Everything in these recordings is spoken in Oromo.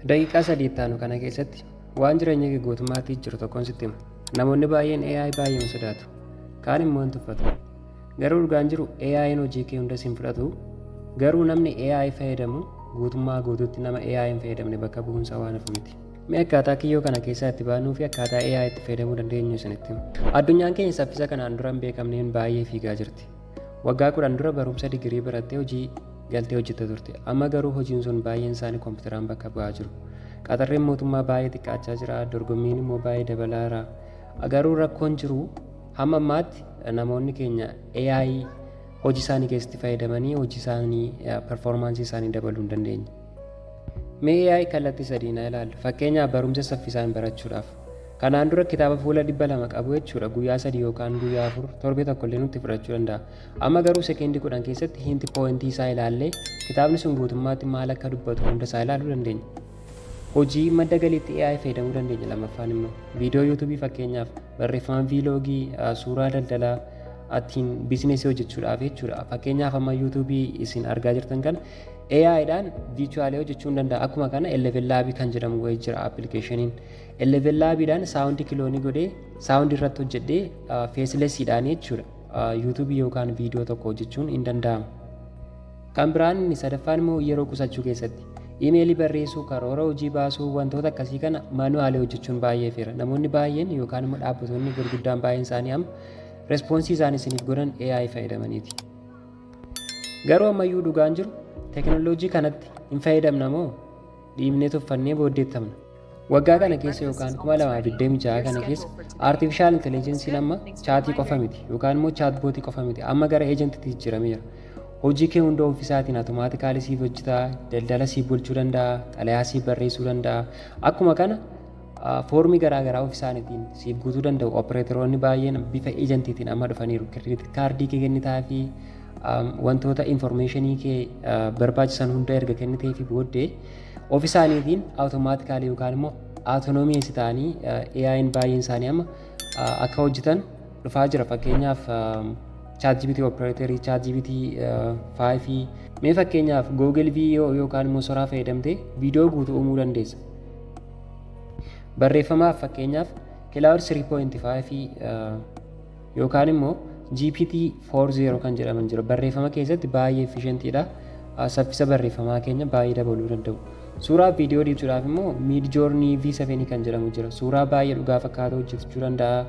Daqiiqaa 3 itti aanu kana keessatti waan jireenya kee guutummaatti jijjiiru tokkoon sitti hima. Namoonni baay'een AI baay'ee sodaatu. Kaan immoo hin tuffatu. Garuu dhugaan jiru AI'n hojii kee hunda siin fudhatu. Garuu namni AI fayyadamu guutummaa guutuutti nama AI hin fayyadamne bakka bu'uunsaa waan hafu miti. Mee akkaataa kiyyoo kana keessaa itti baanuu fi akkaataa AI itti fayyadamuu dandeenyu isinitti hima. Addunyaan keenya saffisa kanaan dura hin beekamneen baay'ee fiigaa jirti. Waggaa 10 dura barumsa digirii barattee hojii galtee hojjetta turte. Amma garuu hojiin sun baay'een isaanii kompiitaraan bakka bu'aa jiru. Qaxarreen mootummaa baay'ee xiqqaachaa jira, dorgommiin immoo baay'ee dabalaa jira. Garuu rakkoon jiru hamma ammaatti namoonni keenya AI hojii isaanii keessatti fayyadamanii hojii isaanii, performance isaanii dabaluu hin dandeenye. Mee AI kallattii sadiin haa ilaallu. Fakkeenyaaf, barumsa saffisaan barachuudhaaf. Kanaan dura kitaaba fuula 200 qabu jechuudha guyyaa 3 yookaan guyyaa 4, torbee tokko illee nutti fudhachuu danda'a. Amma garuu sekeendii 10 keessatti hinti point isaa ilaallee kitaabni sun guutummaatti maal akka dubbatu hunda isaa ilaaluu dandeenya. Hojii madda galiitti AI fayyadamuu dandeenya. Lammaffaan immoo viidiyoo YouTubeii, fakkeenyaaf barreeffama vlogii, suuraa daldalaa ittiin businessii hojjechuudhaaf jechuudha. Fakkeenyaaf, amma YouTubeii isin argaa jirtan kana AIdhaan visualii hojjechuu hin danda'a. Akkuma kana Eleven Lab kan jedhamu wayii jira applicationiin. Eleven Labiidhaan sound clone godhee, sound irratti hojjedhee, facelessiidhaan jechuudha. YouTubeii yookaan viidiyoo tokko hojjechuun hin danda'ama. Kan biraan inni sadaffaan immoo yeroo qusachuu keessatti. Emailii barreessuu, karoora hojii baasuu, wantoota akkasii kana manualii hojjechuun baay'ee feera. Namoonni baay'een yookaan immoo dhaabbattoonni gurguddaan baay'een isaanii amma responseii isaan isiniif godhan AI fayyadamaniiti. Garuu ammayyuu dhugaan jiru teekinooloojii kanatti hin fayyadamna moo dhiibnee tuffannee booddeettamna? Waggaa kana keessa yookaan 2026 kana keessa artificial intelligenceiin amma chatii qofa miti yookaan immoo chatbotii qofa miti, amma gara agentiitti jijjiirameera. Hojii kee hunda ofiisaatiin automatically siif hojjetaa, daldala siif bulchuu danda'a, xalayaa siif barreessuu danda'a. Akkuma kana foormii garaa garaa ofiisaaniitiin siif guutuu danda'u. Operatoroonni baay'een bifa agentiitiin amma dhufaniiru. Credit cardii kee kennitaa fi wantoota informationii kee barbaachisan hunda erga kennitee fi booddee ofiisaaniitiin automatically yookaan immoo autonomous ta'anii AI'n baay'een isaanii amma akka hojjetan dhufaa jira. Fakkeenyaaf, ChatGPT operatorii, ChatGPT 5. Mee fakkeenyaaf Google Veo yookaan immoo Sora fayyadamtee viidiyoo guutuu uumuu dandeessa. Barreeffamaaf fakkeenyaaf Claude 3.5 yookaan immoo GPT 4.0 kan jedhaman jira. Barreeffama keessatti baay'ee efficientiidha. Saffisa barreeffamaa keenya baay'ee dabaluu danda'u. Suuraa viidiyoo dhiibsuudhaaf immoo Midjourney V7 kan jedhamu jira. Suuraa baay'ee dhugaa fakkaatu hojjechuu danda'a.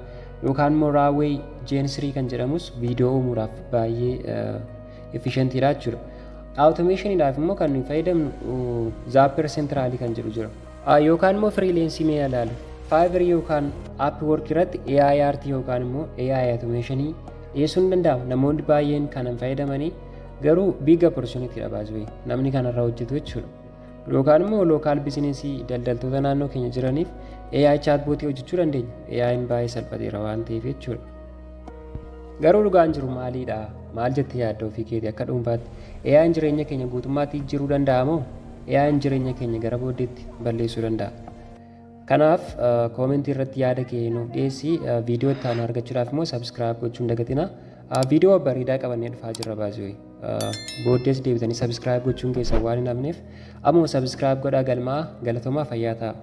Yookaan immoo Runway Gen 3 kan jedhamus viidiyoo uumuudhaaf baay'ee efficientiidha jechuudha. Automationiidhaaf immoo kan nuyi fayyadamnu Zapier Central kan jedhu jira. Yookaan immoo freelanceii mee ilaalu. Fiverr yookaan Upwork irratti AI art yookaan immoo AI automationii dhiyeessuun ni danda'ama. Namoonni baay'een kanan fayyadamanii garuu big opportunity dha baasuu namni kanarra hojjetu jechuudha. Yookaan immoo local businessii daldaltoota naannoo keenya jiraniif AI chatbotii hojjechuu dandeenya. AI'n baay'ee salphateera waan ta'eef jechuudha. Garuu dhugaan jiru maaliidha? Maal jettee yaadda ofii keetii akka dhuunfaatti? AI'n jireenya keenya guutummaatti jijjiiruu danda'a moo AI'n jireenya keenya gara booddeetti balleessuu danda'a? Kanaaf commentii irratti yaada kee nuuf dhiyeessi. Viidiyoo itti aanu argachuudhaaf immoo subscribe gochuu hin dagatina. Viidiyoo bareedaa qabannee dhufaa jirra baasii. Booddees deebitanii subscribe gochuun keessan waan hin hafneef ammuma subscribe godhaa galmaa. Galatoomaa, fayyaa ta'a.